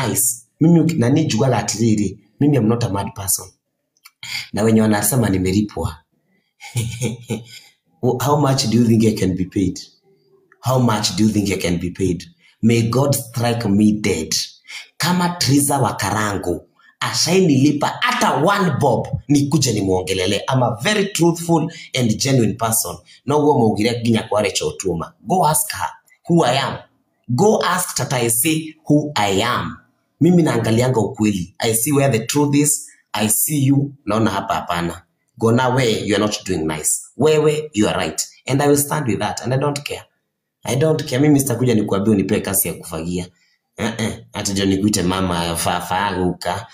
nice. Mimi na nijugaga atiriri, mimi am not a mad person. Na wenye wanasema nimelipwa. How much do you think I can be paid? How much do you think I can be paid? May God strike me dead. Kama Triza wa Karangu ashainilipa hata one bob, nikuje nimuongelele. I'm a very truthful and genuine person. No uo muugire nginya kwa Rachel Otuoma. Go ask her who I am. Go ask Tata Ese who I am. Mimi naangalianga ukweli. I see where the truth is. I see you. Naona hapa hapana. Gona we, you are not doing nice. Wewe, you are right. And I will stand with that. And I don't care. I don't care. Mimi sitakuja nikuambie unipe kazi ya kufagia. Ati ndio nikuite mama fafaruka.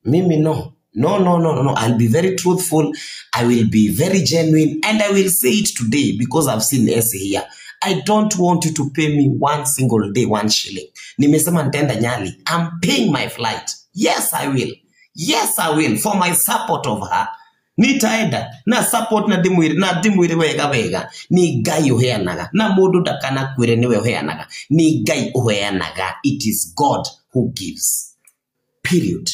Mimi no. No, no, no, no. I'll be very truthful. I will be very genuine. And I will say it today because I've seen Ese here. I don't want you to pay me one single day, 1 shilling. Nimesema nitaenda Nyali. I'm paying my flight. Yes, I will. Yes, I will. For my support of her. Nitaenda na support na ndimwire wega wega. Ni Ngai uheanaga. Na mundu ndakana kwire niwe uheanaga. Ni Ngai uheanaga. It is God who gives. Period.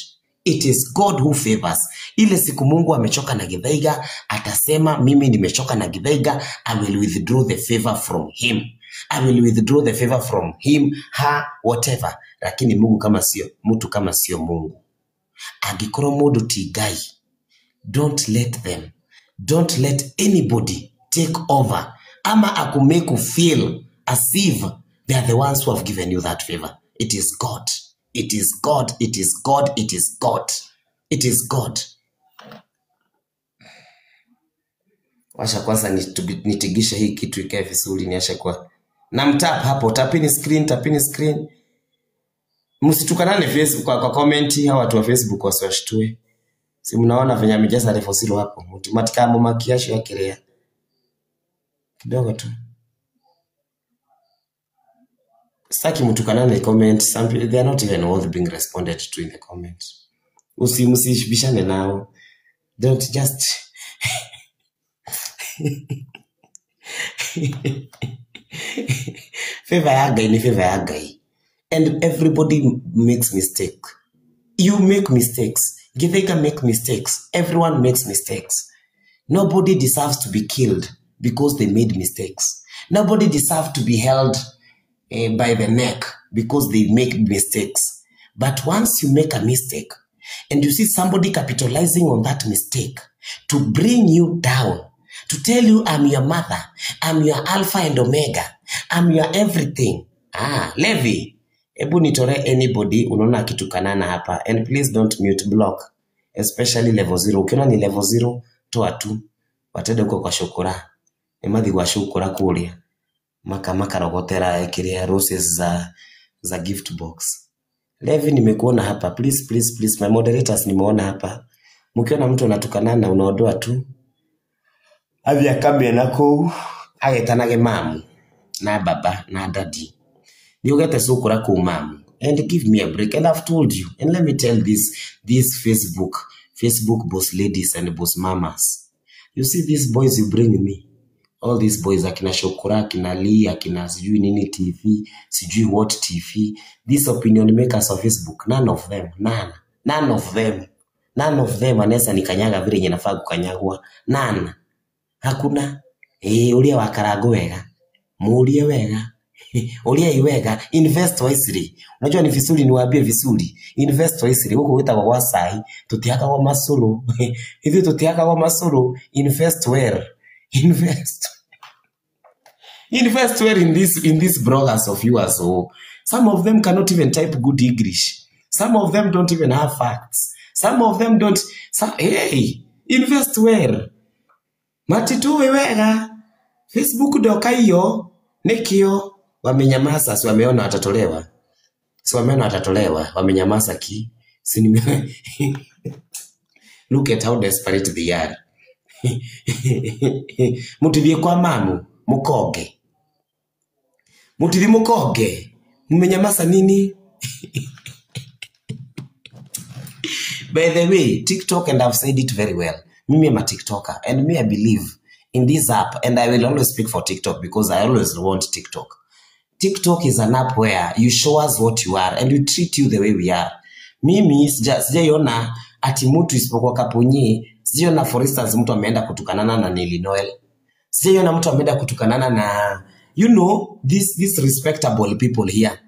It is God who favors. Ile siku Mungu amechoka na Githaiga, atasema mimi nimechoka na Githaiga, I will withdraw the favor from him. I will withdraw the favor from him, her, whatever. Lakini Mungu kama sio, mtu kama sio Mungu. Angĩkorwo mũndũ ti Ngai, don't let them, don't let anybody take over. Ama akumake you feel as if they are the ones who have given you that favor. It is God. It is God. It is God. It is God. It is God. Washa kwanza nitigishe hii kitu ikae vizuri, niashe kwa. Na mtap hapo, tapini screen, tapini screen. Msitukanane Facebook kwa comment, hawa watu wa Facebook wasiwashtue. Si mnaona venye amejaza refosilo hapo. Matika makiasho ya kirea. Kidogo tu. Sitaki mtukanane comment. Some people, they are not even worth being responded to in the comment. Msibishane nao. Don't just favor ya Ngai ni favor ya Ngai. And everybody makes mistake. You make mistakes. Githaiga make mistakes. Everyone makes mistakes. Nobody deserves to be killed because they made mistakes. Nobody deserves to be held by the neck because they make mistakes. But once you make a mistake and you see somebody capitalizing on that mistake to bring you down, to tell you I'm your mother, I'm your alpha and omega, I'm your everything. Ah, Levi, ebu nitore anybody unaona akitukanana hapa. And please don't mute, block. Especially level 0. Ukiona ni level 0, toa tu. Watende huko kwa shukura. Emathi kwa shukura kulia. Maka maka rogotera ekiria roses za gift box. Levi nimekuona hapa. Please, please, please. My moderators nimeona hapa. Mkiona mtu anatukanana unaondoa tu. Athi akambia nako agetanage mamu na baba na daddy. You get a sukura ku mamu and give me a break. And I've told you. And let me tell this Facebook boss ladies and boss mamas. You see these boys you bring me. All these boys akina Shokora, akina Lee, akina sijui nini TV, sijui what TV. These opinion makers of Facebook, none of them, none, none of them, none of them anaweza nikanyaga vile yenye nafaa kukanyagwa. None. Hakuna. Ulia wakarago wega. Muulie wega. Ulia iwega. Invest wisely. Unajua ni vizuri niwaambie vizuri. Invest wisely. Huko wita kwa wasai, tutiaka kwa masuru. Hivi tutiaka kwa masuru. Invest well. Invest. Invest well in these bloggers of yours. Oh, some of them cannot even type good English. Some of them don't even have facts. Some of them don't. Some, hey, invest well. Matituwe wega. Facebook doka hiyo nikio wamenyamaza, si wameona watatolewa. Si wameona watatolewa, wamenyamaza ki. Si nime Look at how desperate they are. Mutithie kwa mamu mukoge. Mutithie mukoge. Mmenyamaza nini? By the way, TikTok, and I've said it very well. Mimi am a TikToker, and me I believe in this app, and I will always speak for TikTok because I always want TikTok. TikTok is an app where you show us what you are and we treat you the way we are. Mimi sijaiona ati mtu isipokuwa Kapunyi, sijaiona for instance mtu ameenda kutukanana na Nelly Noel. Sijaiona mtu ameenda kutukanana na, you know, these respectable people here.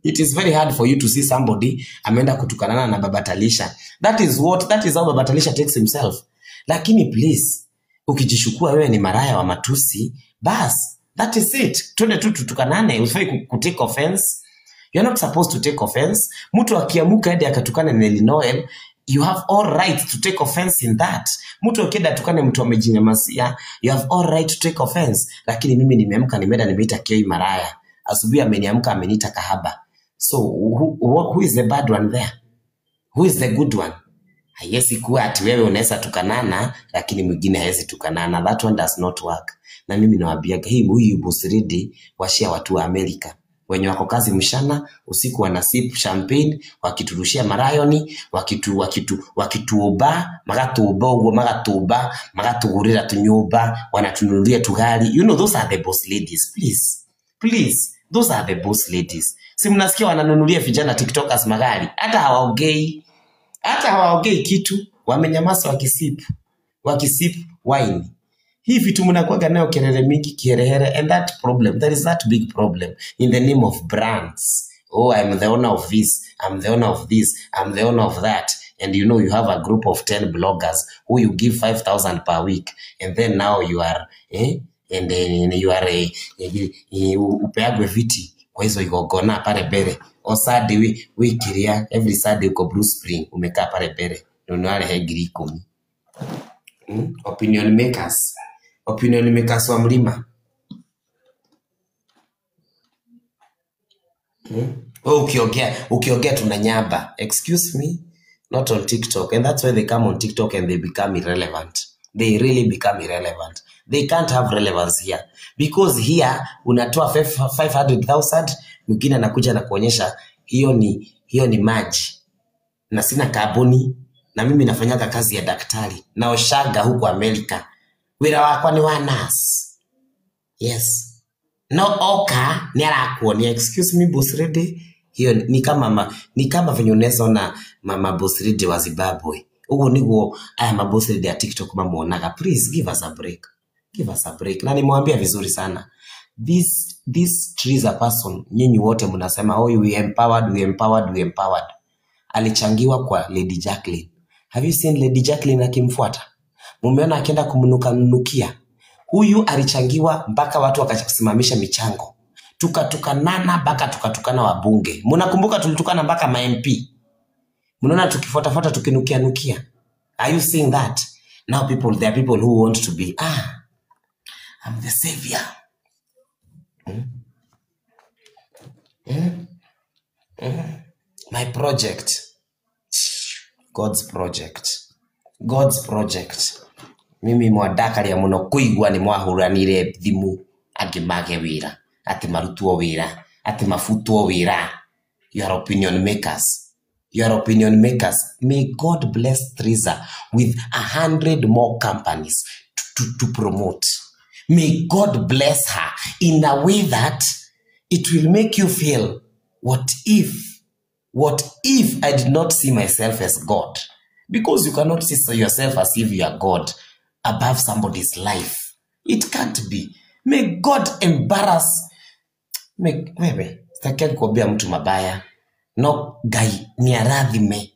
It is very hard for you to see somebody ameenda kutukanana na Baba Talisha. That is how Baba Talisha takes himself. Lakini please, ukijishukua wewe ni maraya wa matusi, bas, that is it. Twende tu tutukanane, usifai ku take offense. You're not supposed to take offense. Mtu akiamuka hadi akatukane Nelly Noel, you have all right to take offense in that. Mtu akienda atukane mtu amejinyamasia, you have all right to take offense. Lakini mimi nimeamka nimeenda nimeita Kioi maraya. Asubuhi ameniamka ameniita kahaba. So who is the bad one there? Who is the good one? Haiwezi kuwa ati wewe unaweza tukanana lakini mwingine hawezi tukanana. That one does not work. Na mimi nawaambia hii huyu Boss Lady washia watu wa Amerika wenye wako kazi mchana, usiku wanasip champagne, wakiturushia marayoni, wakituoba, magatuoba ugo, magatuoba, magatugurira tunyumba, wanatununulia tugari. You know, those are the boss ladies. Please. Please, those are the boss ladies. Si mnasikia wananunulia vijana TikTokers magari, hata hawaongei. Hata hawaongei kitu, wamenyamaza wakisip wine. Hii vitu mnakuwaga nayo kelele mingi kiherehere, and that problem, there is that big problem in the name of brands. Oh, I'm the owner of this, I'm the owner of this, I'm the owner of that. And you know you have a group of 10 bloggers who you give 5,000 per week, and then now you are and then you are upeagwe viti kwa hizo igogona pale mbele. O Saturday wikiria every Saturday uko Blue Spring umekaa pale mbele na unawale ngiri 10. Opinion makers. Opinion makers wa mlima. Oh, ukiongea tunanyaba. Excuse me, not on TikTok. And that's why they come on TikTok and they become irrelevant. They really become irrelevant. They can't have relevance here. Because here unatoa 500,000, mwingine anakuja na kuonyesha hiyo ni maji. Na sina kaboni, na mimi nafanyaga kazi ya daktari. Na oshaga huko Amerika. Wira wakwa ni wa nurse. Yes. No oka ni arakuonia. Excuse me Boss Lady. Hiyo ni kama ni kama venye unaweza ona mama Boss Lady wa Zimbabwe. Ugo niguo aya ma Boss Lady ya TikTok mamuonaga. Please give us a break. Give us a break. Na nimwambia vizuri sana. This trees a person. Nyinyi wote mnasema oh we empowered, we empowered, we empowered. Alichangiwa kwa Lady Jacqueline. Have you seen Lady Jacqueline akimfuata? Mumeona akienda kumnuka mnukia. Huyu alichangiwa mpaka watu wakasimamisha michango. Tukatukanana mpaka tukatukana wabunge. Mnakumbuka tulitukana mpaka ma MP. Mnaona tukifuatafuata tukinukia nukia. Are you seeing that? Now people, there are people who want to be, I'm the savior. My project. God's project. God's project. Mimi mwadakaria muno kuigua ni mwahuranire thimu angimage wira, ati marutwo wira, ati mafutwo wira. You are opinion makers. You are opinion makers. May God bless Triza with 100 more companies to promote. May God bless her in a way that it will make you feel, what if I did not see myself as God? Because you cannot see yourself as if you are God above somebody's life. It can't be. May God embarrass. Wewe, sitaki kuambia mtu mabaya. No Ngai ni arathime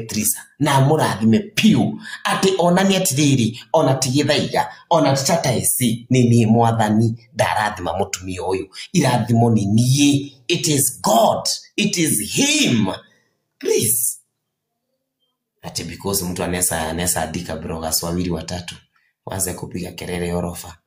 Triza na amurathime piu ati onani atiriri ona tigithaiga ona tata isi ni ni mwathani ndarathima mutumia uyu irathimo ni nie. It is God, it is him. Please. Ati because mtu anaweza andika bloggers wawili watatu waanze kupiga kelele orofa.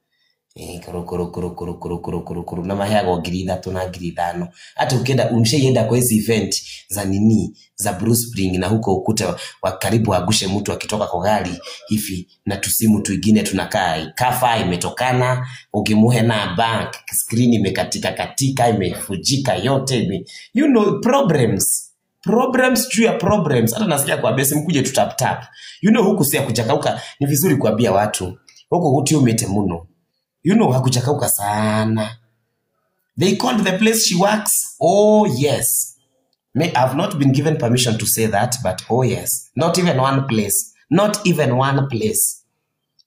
Kuru kuru kuru kuru kuru kuru kuru kuru na maheagwo 3,000 na 5,000. Hata ukienda umshaienda kwa hizi event za nini za Blue Spring na huko ukuta wa karibu agushe mtu akitoka kwa gari hivi na tusimu tuingine tunakaa kafa imetokana ukimuhe na bank screen imekatika katika imefujika yote you know problems. Problems juu ya problems. Hata nasikia kwa besi mkuje tu tap tap. You know huku si kujakauka ni vizuri kuambia watu. Huku hutiumete muno. You know hakujakauka sana. They called the place she works. Oh yes. I've not been given permission to say that, but oh yes. Not even one place. Not even one place.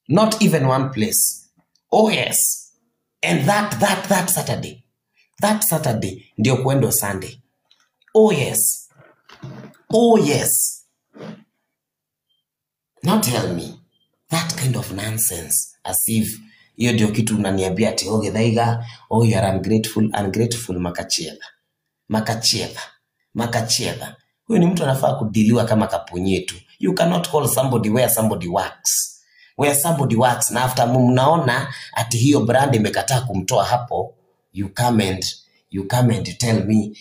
Not even one place. Oh yes. And that Saturday. That Saturday, ndio kwendo Sunday. Oh yes. Oh yes. Now tell me, that kind of nonsense, as if hiyo ndio kitu unaniambia ati oh Githaiga, oh you are ungrateful, ungrateful makachiedha. Makachiedha. Makachiedha. Huyu ni mtu anafaa kudiliwa kama kapunyetu. You cannot call somebody where somebody works. Where somebody works, na after mnaona ati hiyo brand imekataa kumtoa hapo, you come and tell me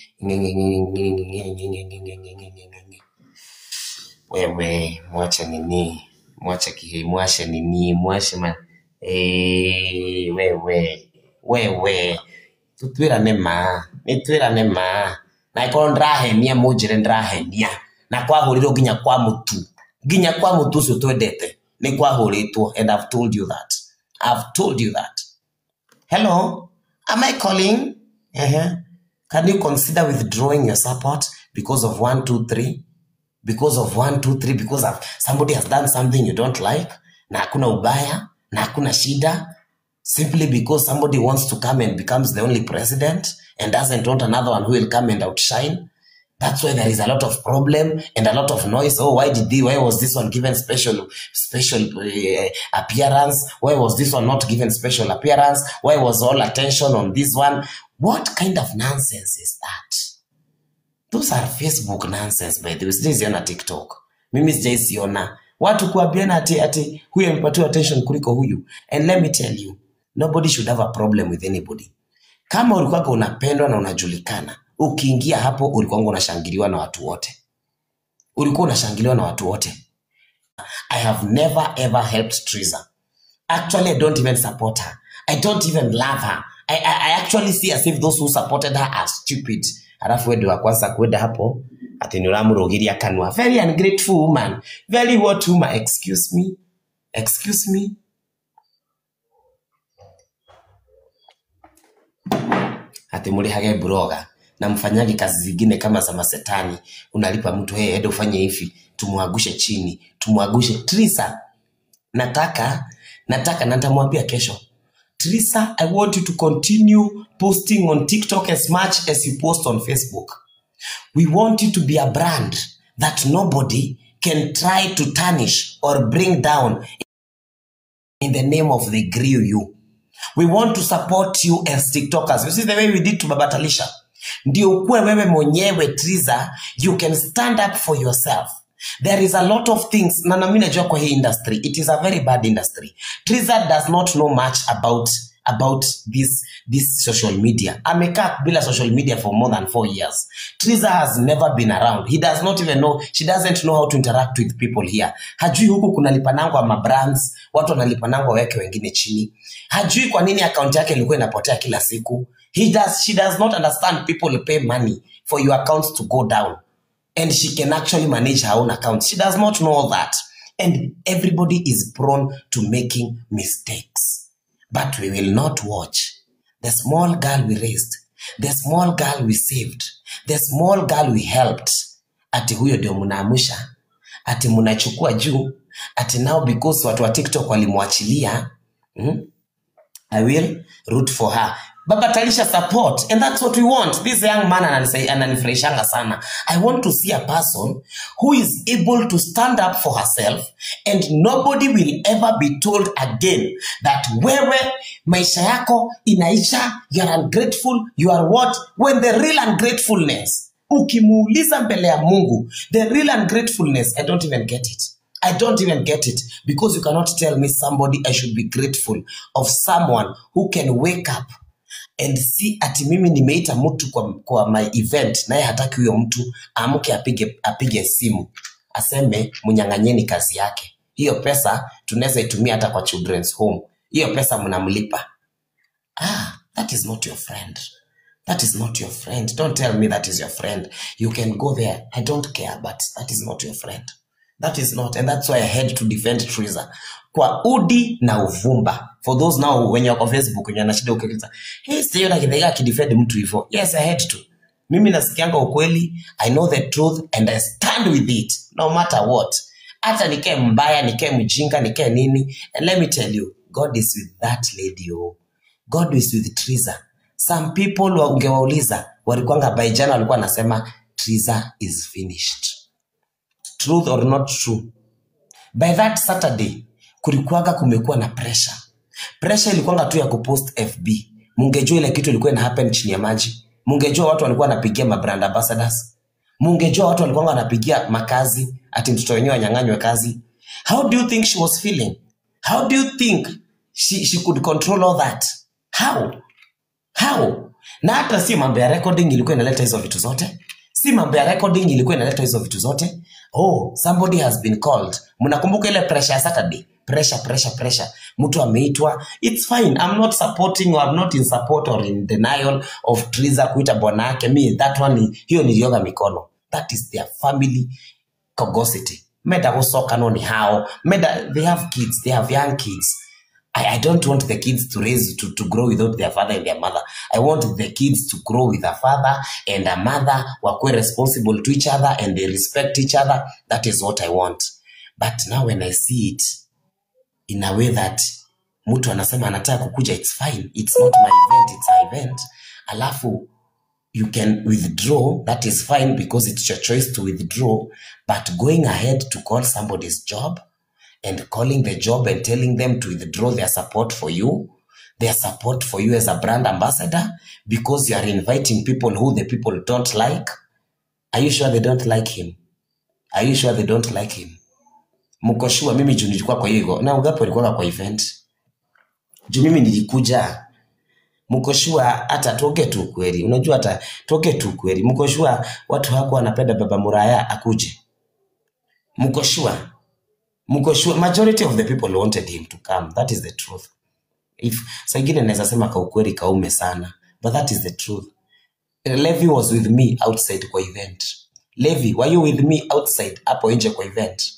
wewe mwache nini, mwache kihe, mwache nini, mwache ma wewe wewe tutwirane ma nitwirane ma na ikorwo ndĩrahenia mũnjĩre ndĩrahenia na kwahũrirwo nginya kwa mũtu ũcio twendete nĩ kwahũrĩtwo, and I've told you that. I've told you that. Hello, am I calling? Can you consider withdrawing your support because of 1 2 3? Because of 1 2 3, because of somebody has done something you don't like, na hakuna ubaya, na hakuna shida, simply because somebody wants to come and becomes the only president and doesn't want another one who will come and outshine. That's why there is a lot of problem and a lot of noise. Oh, why was this one given special appearance? Why was this one not given special appearance? Why was all attention on this one? What kind of nonsense is that? Those are Facebook nonsense, by the way. Sijaisiona TikTok. Mimi sijaisiona. Watu kuambiana ati huyu amepatiwa attention kuliko huyu. And let me tell you, nobody should have a problem with anybody. Kama ulikuwa unapendwa na unajulikana, ukiingia hapo ulikuwa unashangiliwa na watu wote. Ulikuwa unashangiliwa na watu wote. I have never ever helped Triza. Actually, I don't even support her. I don't even love her. I actually see as if those who supported her are stupid. Alafu wewe wa kwanza kwenda hapo ati ni uramurugiria kanwa. Very ungrateful woman. Very what woman? Excuse me. Excuse me. Ati murihage blogger na mfanyage kazi zingine kama za masetani. Unalipa mtu, hey, ende ufanye hivi, tumuagushe chini, tumuagushe. Triza, nataka na nitamwambia kesho. Triza, I want you to continue posting on TikTok as much as you post on Facebook. We want you to be a brand that nobody can try to tarnish or bring down in the name of they grill you. We want to support you as TikTokers. You see the way we did to Baba Talisha. Ndio ukue wewe mwenyewe Triza, you can stand up for yourself. There is a lot of things. Na mimi najua kwa hii industry, it is a very bad industry. Triza does not know much about this social media. Amekaa bila social media for more than 4 years. Triza has never been around. He does not even know, she doesn't know how to interact with people here. Hajui huku kuna lipanangwa ma brands, watu wanalipanangwa weke wengine chini. Hajui kwa nini account yake ilikuwa inapotea kila siku. She does not understand people pay money for your accounts to go down. And she can actually manage her own account. She does not know all that. And everybody is prone to making mistakes. But we will not watch the small girl we raised, the small girl we saved, the small girl we helped. Ati huyo ndio mnaamusha, ati mnachukua juu, ati now because watu wa TikTok walimwachilia, I will root for her. Baba Talisha support, and that's what we want. This young man ananifurahishanga sana. I want to see a person who is able to stand up for herself, and nobody will ever be told again that wewe maisha yako inaisha, you are ungrateful, you are what? When the real ungratefulness, ukimuuliza mbele ya Mungu, the real ungratefulness, I don't even get it. I don't even get it, because you cannot tell me somebody I should be grateful of someone who can wake up and see ati mimi nimeita mtu kwa my event, naye hataki huyo mtu amke apige simu aseme mnyang'anyeni kazi yake. Hiyo pesa tunaweza itumia hata kwa children's home. Hiyo pesa mnamlipa. Ah, that is not your friend. That is not your friend. Don't tell me that is your friend. You can go there. I don't care, but that is not your friend. That is not, and that's why I had to defend Triza kwa udi na uvumba. For those now wenye wako Facebook wenye wanashinda ukiuliza, hey, sio na Githaiga akidefend mtu hivyo. Yes, I had to. Mimi nasikianga ukweli, I know the truth and I stand with it no matter what. Hata nikae mbaya, nikae mjinga, nikae nini. And let me tell you, God is with that lady. Oh. God is with Triza. Some people ungewauliza, walikuanga by jana walikuwa wanasema Triza is finished. Truth or not true. By that Saturday, kulikuwaga kumekuwa na pressure. Pressure ilikuwanga tu ya kupost FB. Mungejua ile kitu ilikuwa ina happen chini ya maji. Mungejua watu walikuwa wanapigia ma brand ambassadors. Mungejua watu walikuwa wanapigia makazi ati mtoto wenyewe anyang'anywe kazi. How do you think she was feeling? How do you think she could control all that? How? How? Na hata si mambo ya recording ilikuwa inaleta hizo vitu zote. Si mambo ya recording ilikuwa inaleta hizo vitu zote. Oh, somebody has been called. Mnakumbuka ile pressure ya Saturday? Pressure, pressure, pressure. Mtu ameitwa. It's fine. I'm not supporting or I'm not in support or in denial of Triza kuita bwana yake. Me, that one, hiyo nilioga mikono. That is their family cogosity. Meda gucoka no ni hao. Meda, they have kids. They have young kids. I don't want the kids to raise to grow without their father and their mother. I want the kids to grow with a father and a mother, wakuwe responsible to each other and they respect each other. That is what I want. But now when I see it in a way that mtu anasema anataka kukuja, it's fine. It's not my event, it's her event. Alafu you can withdraw, that is fine because it's your choice to withdraw. But going ahead to call somebody's job and calling the job and telling them to withdraw their support for you, their support for you as a brand ambassador, because you are inviting people who the people don't like. Are you sure they don't like him? Are you sure they don't like him? Mko sure? Mimi juu nilikuwa kwa hiyo na ugapo alikuwa kwa event. Juu mimi nilikuja. Mko sure? Hata tuoge tu kweli. Unajua hata tuoge tu kweli. Mko sure watu hako wanapenda Baba Muraya akuje? Mko sure? Mko sure? Majority of the people wanted him to come. That is the truth. If saa ingine naweza sema kwa ukweli kaume sana, but that is the truth. Levi was with me outside kwa event. Levi, were you with me outside hapo nje kwa event?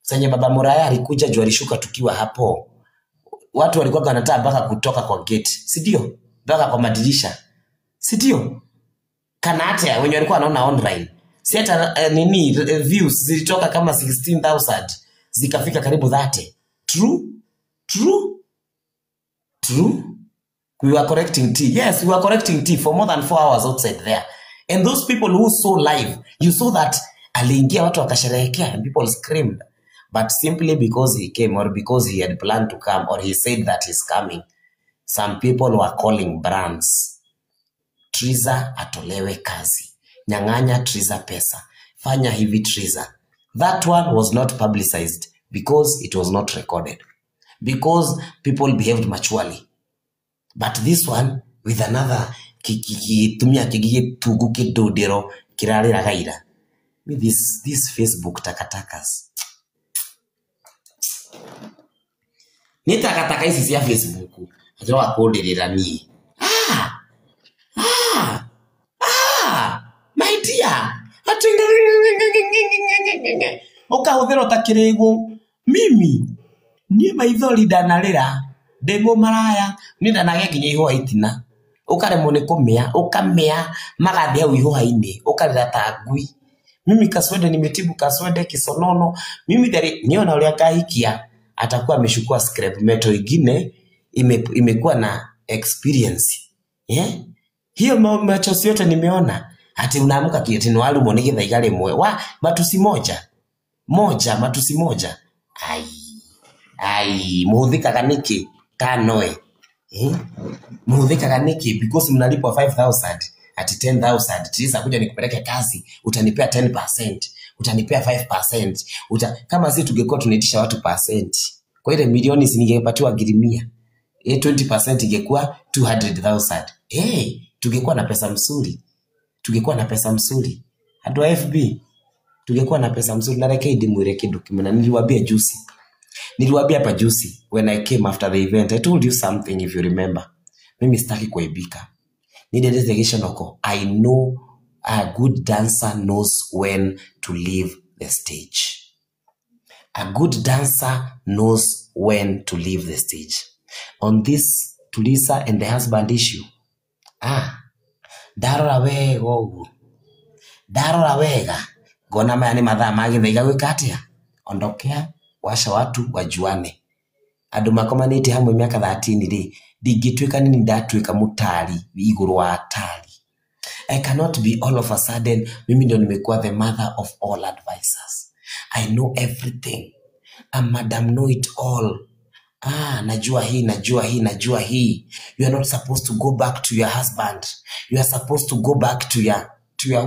Senye Baba Muraya alikuja juu alishuka tukiwa hapo. Watu walikuwa wanataka mpaka kutoka kwa gate, si ndio? Mpaka kwa madirisha, si ndio? Kana hata wenye walikuwa wanaona online. Si hata nini views zilitoka kama 16,000 zikafika karibu 30. True? True? True? We were correcting tea. Yes, we were correcting tea for more than 4 hours outside there. And those people who saw live, you saw that aliingia watu wakasherehekea and people screamed. But simply because he came or because he had planned to come or he said that he's coming, some people were calling brands. Triza atolewe kazi. Nyang'anya Triza pesa. Fanya hivi Triza. That one was not publicized because it was not recorded. Because people behaved maturely. But this one, with another kitumia kigitugu kidodero kirarira gaira. This Facebook takatakas. Ni takataka hizi cia Facebook. Atiroga kundirira ni. My dear. Ati ukahuthira utakirigu. Mimi ni maithori ndanarira ndi mumaraya ni ndanagĩa nginya ihũa itina ukaremwo ni kumĩa ukamĩa magathi hau ihũa-inĩ ukarĩra ta ngui. Mimi kaswende nimetibu kaswende kisonono. Mimi thari niona ũrĩa kahikia atakuwa ameshukua scrap metal ingine imekuwa na experience. Yeah? Hiyo machozi yote nimeona. Ati unaamka kieti ni walumo ni githaiga rimwe. Wa matusi moja. Moja matusi moja. Ai. Ai, muhuthikaga niki tanoe. Muhuthikaga niki because mnalipwa 5,000 at 10,000. Tisa kuja nikupeleke kazi, utanipea 10%, utanipea 5%. Kama sisi tungekuwa tunaitisha watu percent. Kwa ile milioni si ningepatiwa girimia. 20% ingekuwa 200,000. Tungekuwa na pesa mzuri. Tungekuwa na pesa mzuri. Hadi FB tungekuwa na pesa mzuri. Na reke ndimwire kindu kimwe na niliwaambia juzi. Niliwaambia hapa juzi when I came after the event, I told you something if you remember. Mimi sitaki kuibika. Ni giconoko. I know a good dancer knows when to leave the stage. A good dancer knows when to leave the stage. On this Tulisa and the husband issue, ndarora wega ũguo, ndarora wega ngona maya nĩ mathaa ma Gĩthaiga gwĩka atĩa? Ondokea, wacha watu wajuane. Andũ makomanĩte hamwe mĩaka 13 rĩ, ndingĩtuĩka nini ndatuĩka mũtari igũrũ wa atari. I cannot be all of a sudden mimi ndio nimekuwa the mother of all advisors. I know everything. I'm madam know it all. Najua hii, najua hii, najua hii. You are not supposed to go back to your husband. You are supposed to go back to your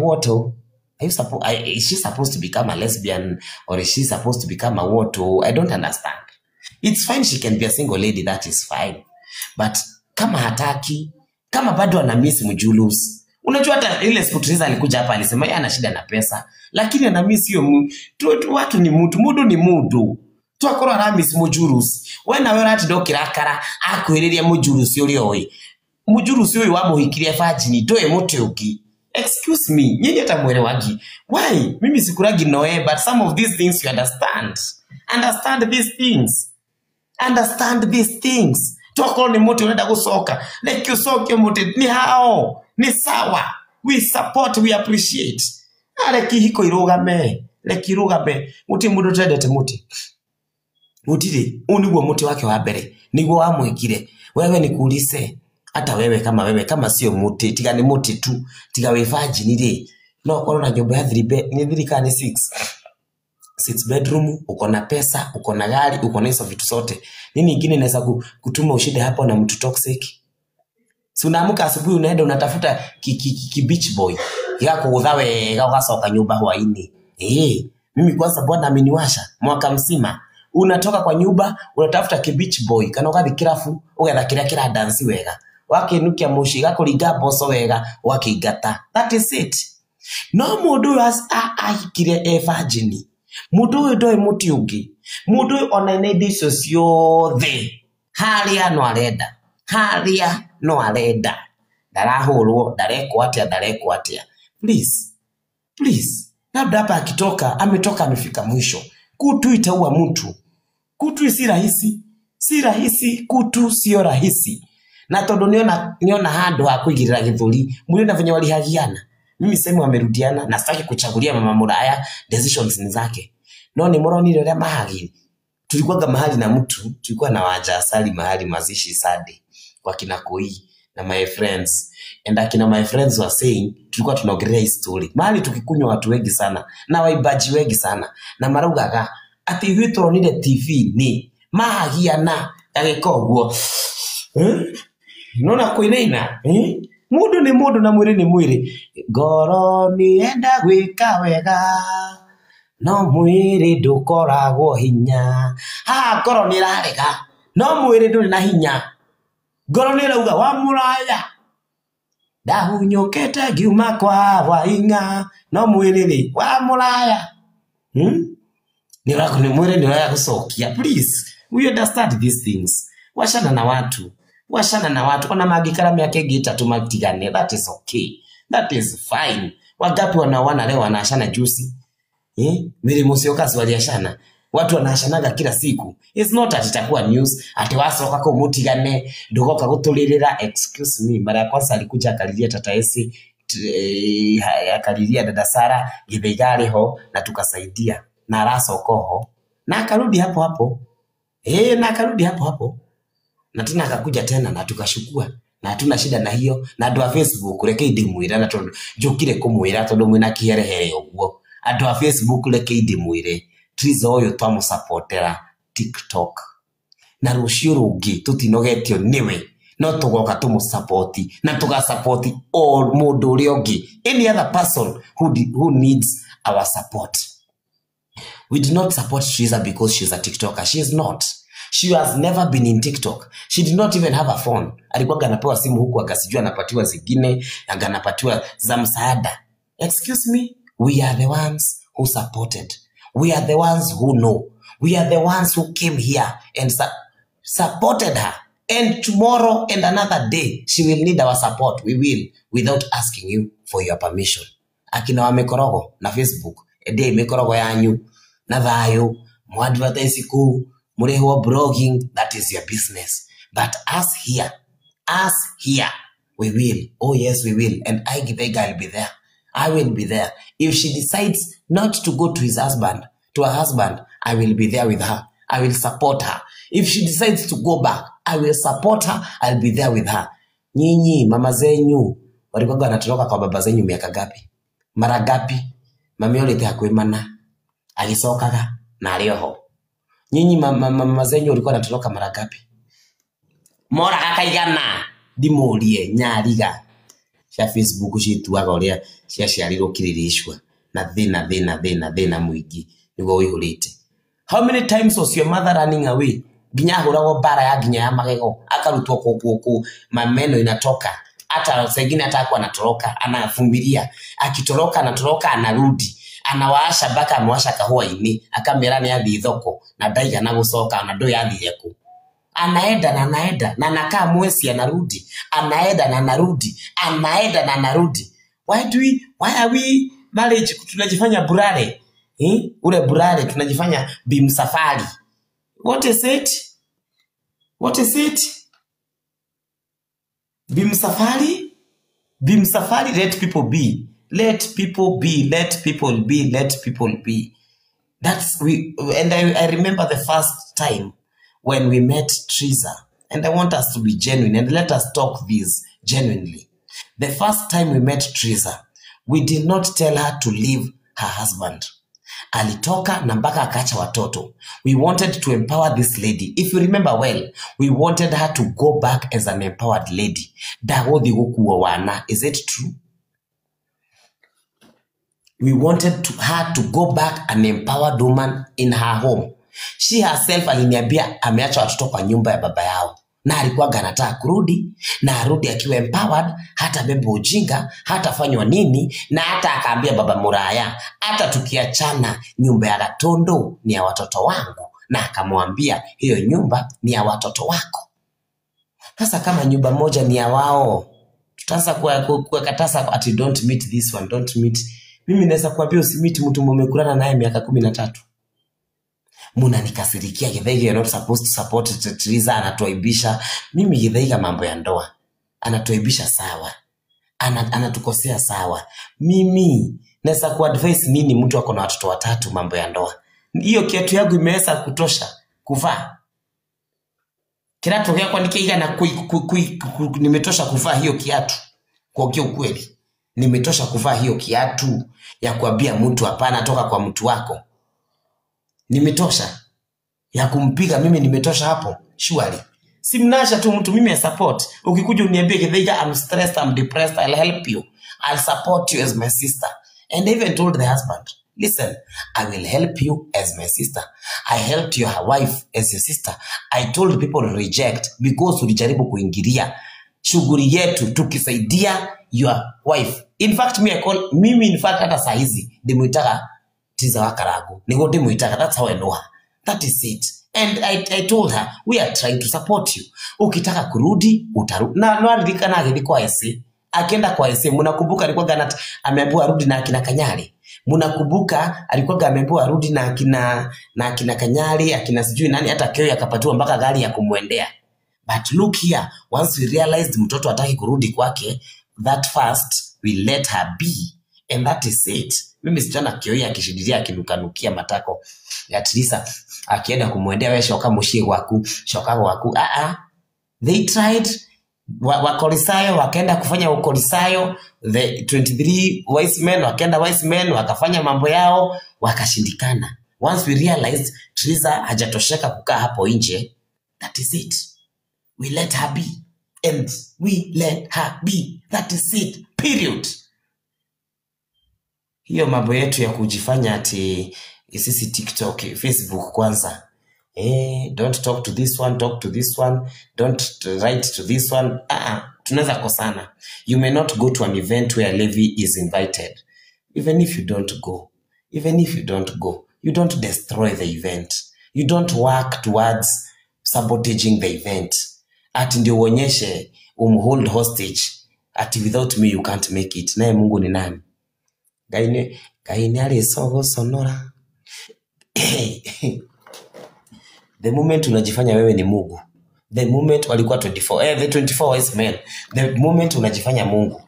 what? Are you is she supposed to become a lesbian or is she supposed to become a what? I don't understand. It's fine, she can be a single lady, that is fine. But kama hataki, kama bado ana miss Mjulus. Unajua hata ile siku Triza alikuja hapa alisema yeye ana shida na pesa, lakini ana miss hiyo watu ni mtu, mudu ni mudu. Twakorwo ara miss Mjulus. We nawe ũratinda ũkĩrakara akwĩrĩria Mjulus ũrĩa ũĩ. Mjulus ũyũ wamũhikirie virgin ndũĩ mũtĩ ũngĩ. Excuse me, nyinyi hata mwelewagi. Why? Mimi sikuragi noe, but some of these things you understand. Understand these things. Understand these things. Twakorwo ni mũtĩ ũrenda gũcoka, reke ũcoke mũtĩ, ni hao, ni sawa. We support, we appreciate. Reke ihiko irũgame, reke irũgame. Mũtĩ mũndũ ũtendete mũtĩ. Gũtirĩ, ũyũ nĩguo mũtĩ wake wa mbere, nĩguo wamwĩkire. Wewe nikuulize, hata wewe kama sio mũtĩ, tiga nĩ mũtĩ tu, tiga wĩ virgin rĩ, no ũkorwo na nyũmba ya 3 bed, nĩ 3 kana nĩ 6. 6 bedroom, uko na pesa, uko na gari, uko na hizo vitu zote. Nini ingine inaweza kutuma ushinde hapo na mtu toxic? Si unaamka asubuhi unaenda unatafuta ki beach boy gĩgakũgũtha wega ũgacoka nyũmba hwainĩ. Mimi kwanza bwana ameniwasha mwaka mzima. Unatoka kwa nyumba unatafuta ki beach boy kana ũgathiĩ kĩrabu ũgetha kĩrĩa kĩra dance wega, wakĩnukia mũciĩ gakũringa mboco wega ũgakĩingata. That is it. No mũndũ ũyũ ahikire e virgin. Mũndũ ũyũ ndoĩ mũtĩ ũngĩ. Mũndũ ũyũ ona ena indo icio ciothe, harĩa no arenda, harĩa no arenda, ndarahũrwo, ndarekwo atĩa, ndarekwo atĩa. Please, please. Labda hapa akitoka, ametoka amefika mwisho. Kutu itaua mtu. Kutu si rahisi, si rahisi, kutu sio rahisi. Na tondu niona handu ha kuigirira githuri, muliona venye walihagiana. Mimi sema wamerudiana na sitaki kuchagulia mama Muraya, decisions ni zake. No ni muronire uria mahagiri. Tulikuwa mahali na mtu, tulikuwa na waja asali mahali mazishi Sunday kwa kina Koi na my friends. And akina my friends were saying tulikuwa tunaongelea hii story. Mahali tukikunywa watu wengi sana na waibaji wengi sana. Na maraugaga ati ithuĩ tũronire TV ni mahagiana agĩka ũguo. Nona kũinaina? Mũndũ nĩ mũndũ na mwĩrĩ nĩ mwĩrĩ. Ngoro nĩyenda gwĩka wega no mwĩrĩ ndũkoragwo hinya. Haha ngoro nĩĩrarega no mwĩrĩ ndũrĩ na hinya. Ngoro nĩĩrauga wa Mũraya ndahunyũkĩte ngiuma kwa Waing'a no mwĩrĩ rĩ wa Mũraya. Nĩ mwĩrĩ nĩũraya gũcokia. Please, we understand these things. Wachana na watu. Wachana na watu. Ona mangĩikara mĩaka ĩngĩ ĩtatũ matigane. That is okay. That is fine. Wangapi wanaoana leo wanaachana juzi? Miri Musyoka si waliachana. Watu wanaachanaga kila siku. It's not that itakuwa news ati wacoka kũu mũtigane ndũgoka gũtũrĩrĩra. Excuse me, mara ya kwanza alikuja akalilia tata Esi, akalilia dada Sara, Githaiga arĩ ho na tukasaidia na aracoka ho na akarudi hapo hapo. Na akarudi hapo hapo. Na tena akakuja tena na tukashukua. Na hatuna shida na hiyo. Na andũ a Facebook reke ndĩmwĩre na tondũ njũkire kũmwĩra tondũ mwĩna kĩherehere ũguo. Andũ a Facebook reke ndĩmwĩre Triza ũyũ twamũsupportera TikTok. Na rũciũ rũngĩ tũtinogetio nĩwe no tũgoka tũmũsupport na tũgasupport all mũndũ ũrĩa ũngĩ, any other person who needs our support. We did not support Triza because she's a TikToker. She is not. She has never been in TikTok. She did not even have a phone. Alikuwa anapewa simu huku akasijua anapatiwa zingine, anapatiwa za msaada. Excuse me, we are the ones who supported. We are the ones who know. We are the ones who came here and supported her. And tomorrow and another day, she will need our support. We will, without asking you for your permission. Akina wa mikorogo na Facebook, ende mikorogo yanyu na thayo, Muadvertise kuu, murehwo blogging, that is your business. But us here, we will. Oh yes, we will. And I, Githaiga, will be there. I will be there. If she decides not to go to his husband, to her husband, I will be there with her. I will support her. If she decides to go back, I will support her. I'll be there with her. Nyinyi, mama zenyu, walikuwa wanatoroka kwa baba zenyu miaka gapi? Mara gapi? Mami olete hakwimana. Agicokaga na arĩ oho. Nyinyi mama zenyu walikuwa wanatoroka mara gapi? Moraga kaigana ndimũrie nyariga cia Facebook cituaga ũrĩa ciaciarirwo Kileleshwa na thĩna thĩna thĩna thĩna mũingĩ nĩguo ũihũrĩte. How many times was your mother running away? Nginya ahũragwo mbara ya nginya ya magego, akarutwo kũ mameno inatoka. Hata sengine hata hakuwa anatoroka, anavumilia. Akitoroka anatoroka anarudi. Anawaasha mpaka amewasha kahũa-inĩ, akamera nĩ athiĩ thoko na ndaigana gũcoka na ndũĩ athire kũ. Anaenda na anaenda na anakaa mwezi anarudi, anaenda na anarudi, anaenda na anarudi. Why are we marriage tunajifanya burale? Ule burale tunajifanya bimsafari. What is it? What is it? Bimsafari? Bimsafari, let people be. Let people be, let people be, let people be. That's we, and I remember the first time when we met Triza, and I want us to be genuine and let us talk this genuinely. The first time we met Triza, we did not tell her to leave her husband. Alitoka na mpaka akaacha watoto. We wanted to empower this lady. If you remember well, we wanted her to go back as an empowered lady. Ndagothi gukuo wana. Is it true? We wanted her to go back an empowered woman in her home. She herself aliniambia ameacha watoto kwa nyumba ya baba yao. Na alikuwa anataka kurudi, na arudi akiwa empowered, hata beba ujinga, hata fanywa nini, na hata akaambia baba Muraya, hata tukiachana nyumba ya Gatondo ni ya watoto wangu, na akamwambia hiyo nyumba ni ya watoto wako. Sasa kama nyumba moja ni ya wao, tutaanza kuwakataza ati don't meet this one, don't meet. Mimi naweza kuambia usimiti mtu mumekulana naye miaka 13. Munanikasirikia Githaiga, you're not supposed to support Triza, anatuaibisha. Mimi Githaiga mambo ya ndoa anatuaibisha sawa, anatukosea sawa. Mimi naweza kuadvise nini mtu ako na watoto watatu mambo ya ndoa? Hiyo kiatu yangu imeweza kutosha kuvaa. Kiatu kwa nikiiga na nimetosha kuvaa hiyo kiatu. Kwa ukweli nimetosha kuvaa hiyo kiatu ya kuambia mtu hapana, toka kwa mtu wako. Nimetosha ya kumpiga mimi, nimetosha hapo surely. Simnasha tu mtu, mimi I support. Ukikuja uniambie Githaiga, I'm stressed, I'm depressed, I'll help you. I'll support you as my sister. And I even told the husband, listen, I will help you as my sister. I helped your wife as your sister. I told people reject because ulijaribu kuingilia shughuli yetu tukisaidia your wife. In fact, me I call mimi, in fact hata saa hizi ndimuitaga Triza wa Karagu. Niguo ndimuitaga, that's how I know her. That is it. And I told her, we are trying to support you. Ukitaka kurudi, utarudi. Na nwaririkana agĩthiĩ kwa ese. Akienda kwa ese, mnakumbuka alikuwa ameambiwa arudi na akina Kanyari. Mnakumbuka alikuwa ameambiwa arudi na akina Kanyari, akina sijui nani, hata keo akapatiwa mpaka gari ya kumuendea. But look here, once we realized mtoto hataki kurudi kwake, that fast we let her be. And that is it. Mimi sijaona Kioi akishindilia akinukanukia matako ya Triza akienda kumwendea wewe shoka mushie gwaku, shoka gwaku. They tried wakorisayo wakaenda kufanya ukorisayo, the 23 wise men wakaenda wise men wakafanya mambo yao wakashindikana. Once we realized Triza hajatosheka kukaa hapo nje, that is it. We let her be. And we let her be. That is it. Period. Hiyo mambo yetu ya kujifanya ati sisi TikTok, Facebook kwanza. Don't talk to this one, talk to this one, don't write to this one. Tunaweza kosana. You may not go to an event where Levi is invited. Even if you don't go, even if you don't go, you don't destroy the event. You don't work towards sabotaging the event. Ati ndio uonyeshe umhold hostage. Ati without me you can't make it. Naye Mungu ni nani? Ngai nĩ arĩ cogũconora. The moment unajifanya wewe ni Mungu, the moment walikuwa 24, the 24 wise men, the moment unajifanya Mungu,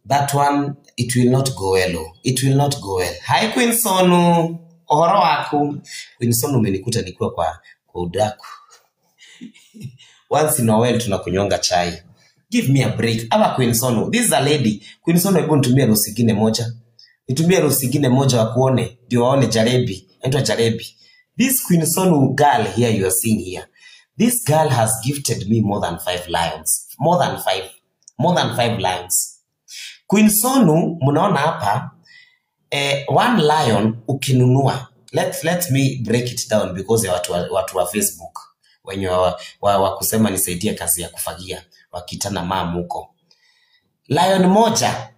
that one, it will not go well. Oh. It will not go well. Hi Queen Sonu, ohoro waku. Queen Sonu, umenikuta nikiwa kwa udaku. Once in a while tunakunywanga chai. Give me a break. Ama Queen Sonu, this is a lady. Queen Sonu, hebu nitumie rose ingine moja. Nitumie rose ingine moja wakuone, ndio waone Jalebi. Anaitwa Jalebi. This Queen Sonu girl here you are seeing here. This girl has gifted me more than 5 lions. More than 5. More than 5 lions. Queen Sonu, mnaona hapa, one lion ukinunua. Let me break it down because ya watu wa Facebook wenye wa kusema nisaidie kazi ya kufagia wakitana mamu huko. Lion moja,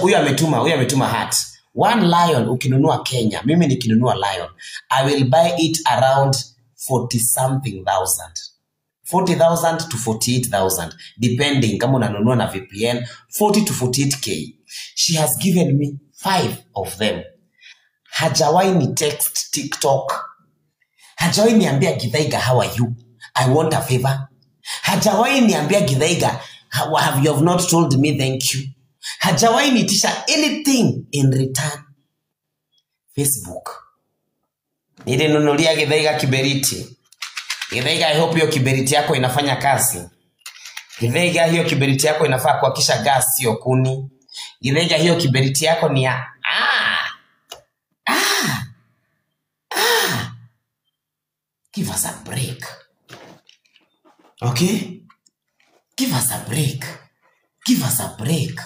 huyu ametuma heart. One lion ukinunua Kenya, mimi nikinunua lion, I will buy it around 40 something thousand. 40,000 to 48,000 depending kama unanunua na VPN, 40 to 48k. She has given me 5 of them. Hajawahi ni text TikTok. Hajawahi niambia Githaiga, how are you? I want a favor. Hajawahi niambia Githaiga, how have you have not told me thank you. Hajawahi nitisha anything in return. Facebook. Nilinunulia Githaiga kiberiti. Githaiga, I hope hiyo kiberiti yako inafanya kazi. Githaiga, hiyo kiberiti yako inafaa kuhakisha gas sio kuni. Githaiga, hiyo kiberiti yako ni ya Give us a break. Okay? Give us a break. Give us a break.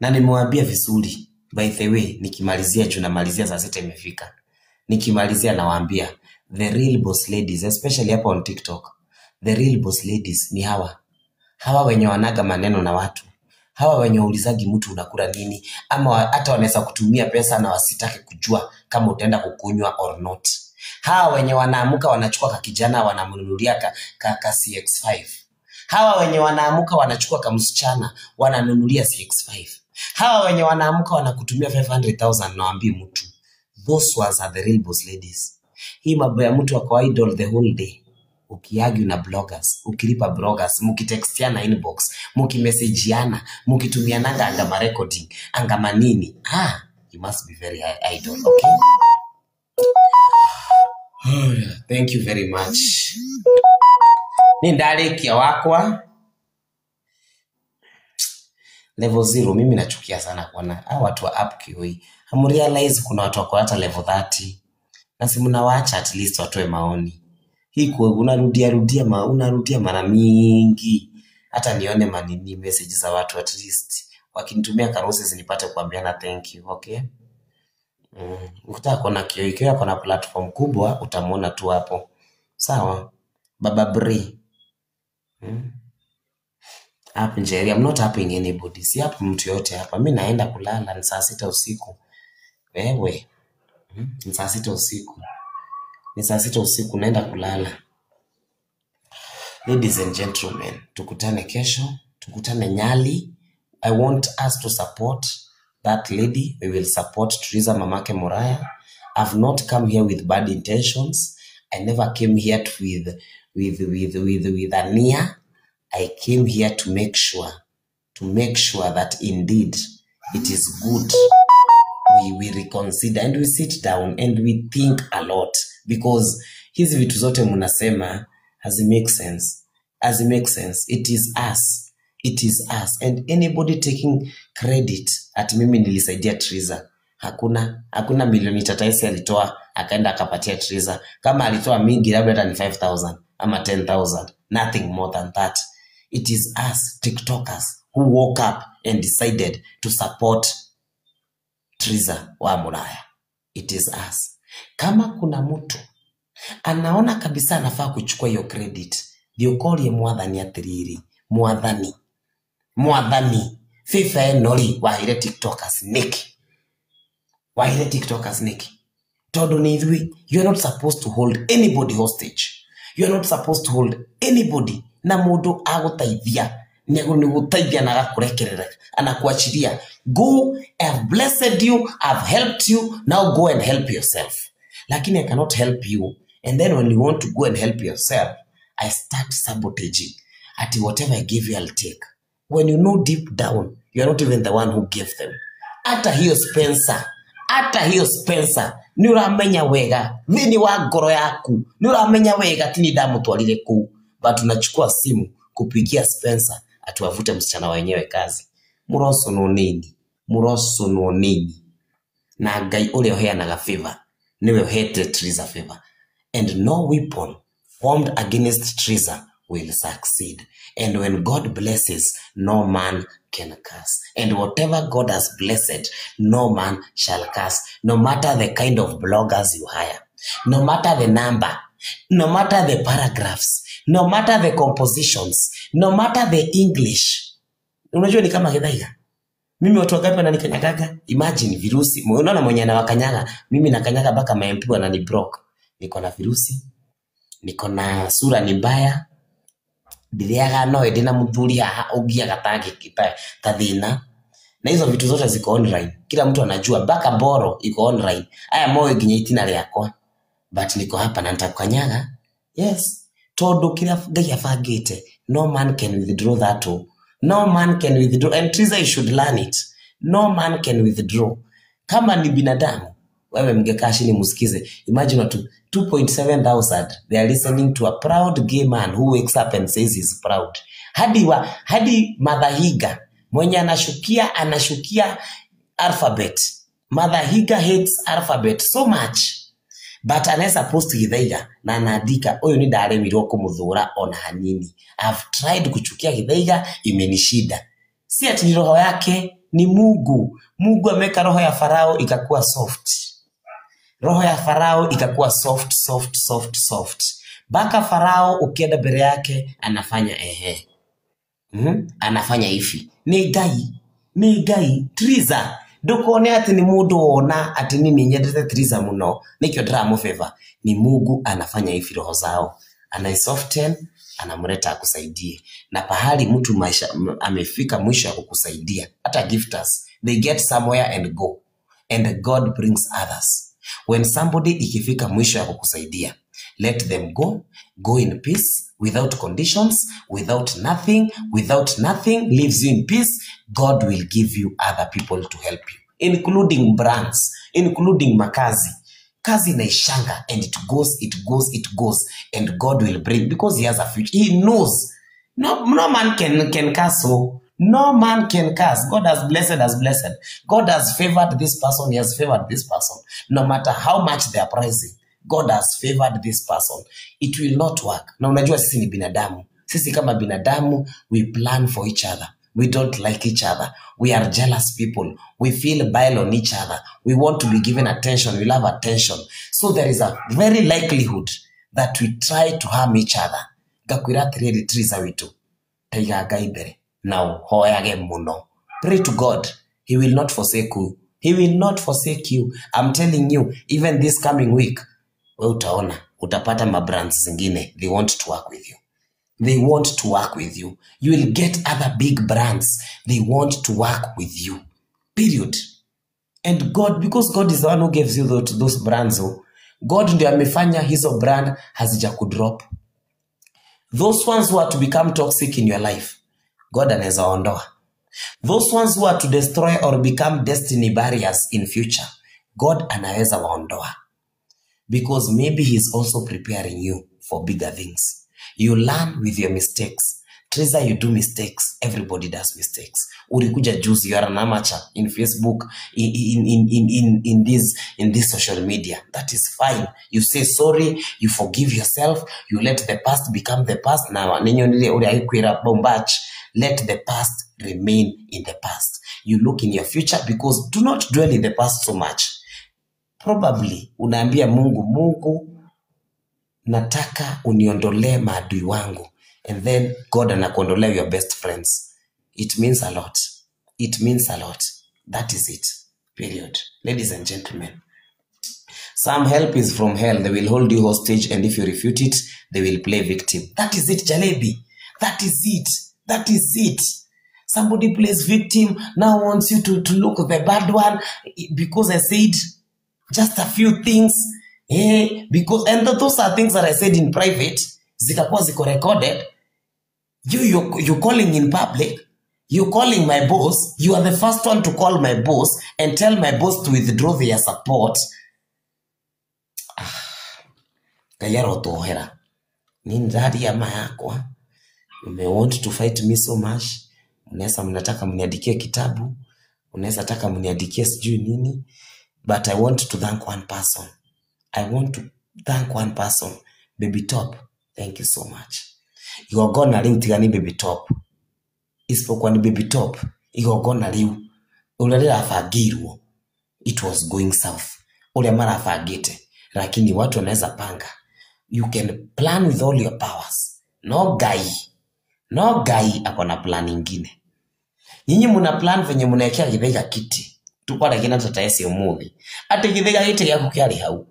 Na nimewambia vizuri. By the way, nikimalizia juu namalizia saa 6 imefika. Nikimalizia nawaambia the real boss ladies, especially hapa on TikTok, the real boss ladies ni hawa. Hawa wenye wanaga maneno na watu. Hawa wenye waulizagi mtu unakula nini, ama hata wanaweza kutumia pesa na wasitake kujua kama utaenda kukunywa or not. Hawa wenye wanaamuka wanachukua ka kijana wanamnunulia ka CX5. Hawa wenye wanaamuka wanachukua ka msichana wananunulia CX5. Hawa wenye wanaamuka wanakutumia 500,000 na waambii mtu. Those ones are the real boss ladies. Hii mambo ya mtu ako idle the whole day. Ukiargue na bloggers, ukilipa bloggers, mukitextiana inbox, mukimessageana, mukitumiananga angama recording, angama nini. You must be very idle, okay? Thank you very much. Ni ndarikia wakwa. Level 0, mimi nachukia sana kuona hawa watu wa app QA. Hamu realize kuna watu wako hata level 30. Na si mnawaacha at least watoe maoni. Hii kwa unarudia mara mingi. Hata nione manini message za watu at least. Wakinitumia karosi zinipate kuambiana thank you, okay? Ukitaka kuona QA, ikiwa kuna platform kubwa utamuona tu hapo. Sawa? Baba Bri. Hapo Njeri, I'm not helping anybody. Si hapo mtu yote hapa. Mimi naenda kulala ni saa 6 usiku. Wewe. Ni saa 6 usiku. Ni saa 6 usiku naenda kulala. Ladies and gentlemen, tukutane kesho, tukutane Nyali. I want us to support that lady. We will support Teresa Mamake Muraya. I've not come here with bad intentions. I never came here with a nia. I came here to make sure that indeed it is good. We reconsider and we sit down and we think a lot, because hizi vitu zote mnasema has it make sense. As it makes sense. It is us. It is us. And anybody taking credit at mimi nilisaidia Teresa. Hakuna milioni tataisi alitoa akaenda akapatia Teresa. Kama alitoa mingi labda hata ni 5,000 ama 10,000. Nothing more than that. It is us TikTokers who woke up and decided to support Teresa wa Muraya. It is us. Kama kuna mtu anaona kabisa anafaa kuchukua hiyo credit, thiokorie mwathani atiriri, mwathani mwathani fifa enori wahire TikTokers niki, wahire TikTokers niki, tondu ni ithui. You are not supposed to hold anybody hostage. You are not supposed to hold anybody. Na mundu agutaithia niguteithia na agakurekerera anakuachilia. Go, I have blessed you, I have helped you, now go and help yourself. Lakini I cannot help you And then when you want to go and help yourself, I start sabotaging. Ati whatever I give you, I'll take. When you know deep down, you're not even the one who gave them. Hata hiyo Spencer, hata hiyo Spencer, nĩ ũramenya wega thĩinĩ wa ngoro yaku, nĩ ũramenya wega ti niĩ ndamũtwarire kũu, but unachukua simu kupigia Spencer atuavute msichana wenyewe kazi. Mũroconwo nini? Mũroconwo nini? Na Ngai ũrĩa ũheanaga favor nĩwe ũhete Triza favor. And no weapon formed against Triza will succeed. And when God blesses, no man can curse. And whatever God has blessed, no man shall curse. No matter the kind of bloggers you hire, no matter the number, no matter the paragraphs, no matter the compositions, no matter the English. Unajua ni kama Githaiga. Mimi watu wangapi wananikanyagaga? Imagine virusi. Unaona mwenye anawakanyaga, mimi nakanyaga mpaka ma MP wananiblock. Niko na virusi, niko na sura ni mbaya, ndiriaga no ĩndĩ na mũthuri haha ũngiaga ta thĩna. Na hizo vitu zote ziko online, kila mtu anajua, mpaka boro iko online. Aya moyo nginya itina rĩakwa, but niko hapa na nitakukanyaga. Yes, tondu kila Ngai abangĩte, no man can withdraw that oh. No man can withdraw, and Triza, you should learn it. No man can withdraw. Kama ni binadamu, wewe mngekaa chini msikize. Imagine watu 2.7 thousand, they are listening to a proud gay man who wakes up and says he's proud. Hadi Madhahiga mwenye anashukia alphabet. Madhahiga hates alphabet so much. But anaweza post Githaiga na anaandika huyu ni ndaremirwo kumuthura ona hanini. I've tried kuchukia Githaiga, imenishida. Si ati ni roho yake, ni Mungu. Mungu ameweka roho ya Farao ikakuwa soft. Roho ya Farao ikakuwa soft, soft, soft, soft. Baka Farao ukienda mbele yake anafanya ehe. Anafanya hivi. Ni Ngai, ni Ngai Triza. Ndukone ati ni mundu wona ati nini nyendete Triza muno nikio ndiramu favor. Ni Mungu anafanya hivi roho zao. Anaisoften, anamleta akusaidie. Na pahali mtu maisha amefika mwisho ya kukusaidia, hata gifters, they get somewhere and go. And God brings others. When somebody ikifika mwisho ya kukusaidia, let them go, go in peace, without conditions, without nothing, without nothing, leaves you in peace. God will give you other people to help you, including brands, including makazi. Kazi inaishanga, and it goes, it goes, it goes, and God will bring, because he has a future. He knows. No, no man can curse. Oh. No man can curse. God has blessed, has blessed. God has favored this person, he has favored this person. No matter how much they are pricing, God has favored this person. It will not work. Na unajua sisi ni binadamu. Sisi kama binadamu, we plan for each other. We don't like each other. We are jealous people. We feel bile on each other. We want to be given attention. We love attention. So there is a very likelihood that we try to harm each other. Ngakwira atiriri Triza witu. Taiga Ngai mbere. Na uhoyage muno. Pray to God. He will not forsake you. He will not forsake you. I'm telling you, even this coming week, we utaona, utapata mabrands zingine. They want to work with you. They want to work with you. You will get other big brands. They want to work with you. Period. And God, because God is the one who gives you those brands, oh, God ndiye amefanya hizo brand hazija kudrop. Those ones who are to become toxic in your life, God anaweza ondoa. Those ones who are to destroy or become destiny barriers in future, God anaweza waondoa. Because maybe he's also preparing you for bigger things. You learn with your mistakes. Triza, you do mistakes. Everybody does mistakes. Ulikuja juzi, you are an amateur in Facebook, in this social media. That is fine. You say sorry, you forgive yourself, you let the past become the past. Now, let the past remain in the past. You look in your future, because do not dwell in the past so much. Probably, unaambia Mungu, Mungu, nataka uniondolee maadui wangu. And then God anakuondolea your best friends. It means a lot. It means a lot. That is it. Period. Ladies and gentlemen, some help is from hell. They will hold you hostage, and if you refute it, they will play victim. That is it, Jalebi. That is it. That is it. Somebody plays victim, now wants you to look the bad one, because I said just a few things. Because and those are things that I said in private, zikakuwa ziko recorded. You calling in public, you calling my boss, you are the first one to call my boss and tell my boss to withdraw their support. Ngai arotuohera. Ni ndaria ma yakwa. You may want to fight me so much. Mnaweza mnataka mniandikie kitabu, unaweza taka mniandikie sijui nini, but I want to thank one person. I want to thank one person. Baby Top, thank you so much. Igongona riu tiga ni Baby Top, isipokuwa ni Baby Top, igongona riu uria rirabangirwo, it was going south, uria marabangite, lakini watu wanaweza panga. You can plan with all your powers. No guy, no guy akona plan ingine. Nyinyi muna plan venye munaekea Githaiga kiti. Tukwaragia na tata eci umuthi ati Githaiga giti giaku kiari hau,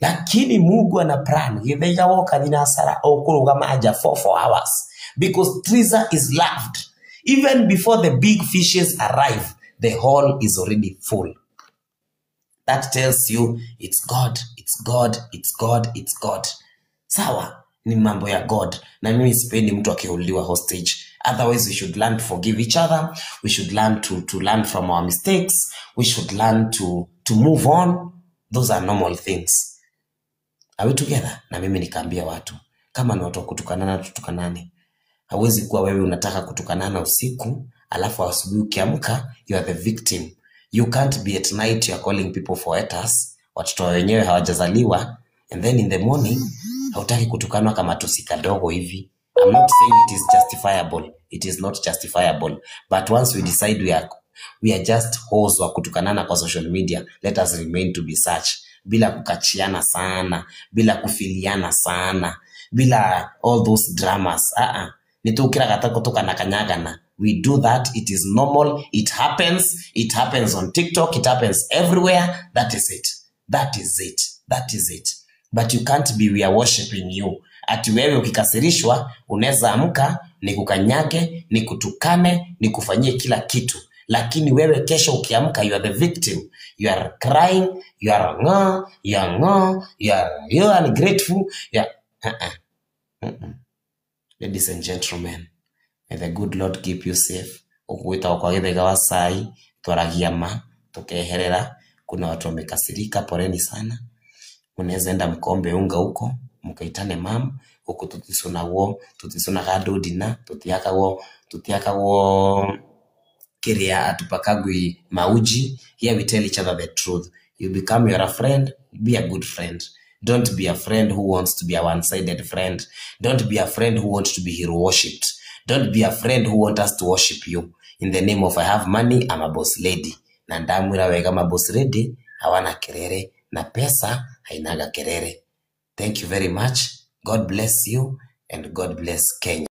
lakini Mungu ana plan. Githaiga woka thinacara ukurugama nja for 4 hours because Triza is loved. Even before the big fishes arrive, the hall is already full. That tells you it's God, it's God, it's God, it's God. Sawa, ni mambo ya God. Na mimi sipendi mtu akiuliwa hostage. Otherwise, we should learn to forgive each other. We should learn to learn from our mistakes. We should learn to move on. Those are normal things. Are we together? Na mimi nikaambia watu, kama ni watu wa kutukanana, tutukanane. Hauwezi kuwa wewe unataka kutukanana usiku, alafu asubuhi ukiamka, you are the victim. You can't be at night you are calling people for haters, watoto wenyewe hawajazaliwa, and then in the morning hautaki kutukanwa kama tusi kadogo hivi. I'm not saying it is justifiable. It is not justifiable. But once we decide we are just hoes wa kutukanana kwa social media, let us remain to be such. Bila kukachiana sana, bila kufiliana sana, bila all those dramas. Nitukiraga ta kutukana kanyagana. We do that. It is normal. It happens. It happens on TikTok. It happens everywhere. That is it. That is it. That is it. But you can't be we are worshiping you. Ati wewe ukikasirishwa unaweza amka nikukanyage, nikutukane, nikufanyie kila kitu. Lakini wewe kesho ukiamka you are the victim. You are crying, you are ngo, you are ngo, you are ungrateful. You are. Ladies and gentlemen, may the good Lord keep you safe. Ukuita kwa Githaiga wa sai, twaragia ma, tukeherera. Kuna watu wamekasirika, poleni sana. Mnaweza enda mkombe unga huko, mkaitane mam, huko tutisunagwo, tutisunaga ndudina, tutiakagwo kiria atupakagwi mauji. Here we tell each other the truth. You become your friend, be a good friend. Don't be a friend who wants to be a one-sided friend. Don't be a friend who wants to be hero worshipped. Don't be a friend who wants us to worship you in the name of I have money, I'm a boss lady. Na ndamwira wega ma boss lady hawana kerere na pesa hainaga kerere. Thank you very much. God bless you and God bless Kenya.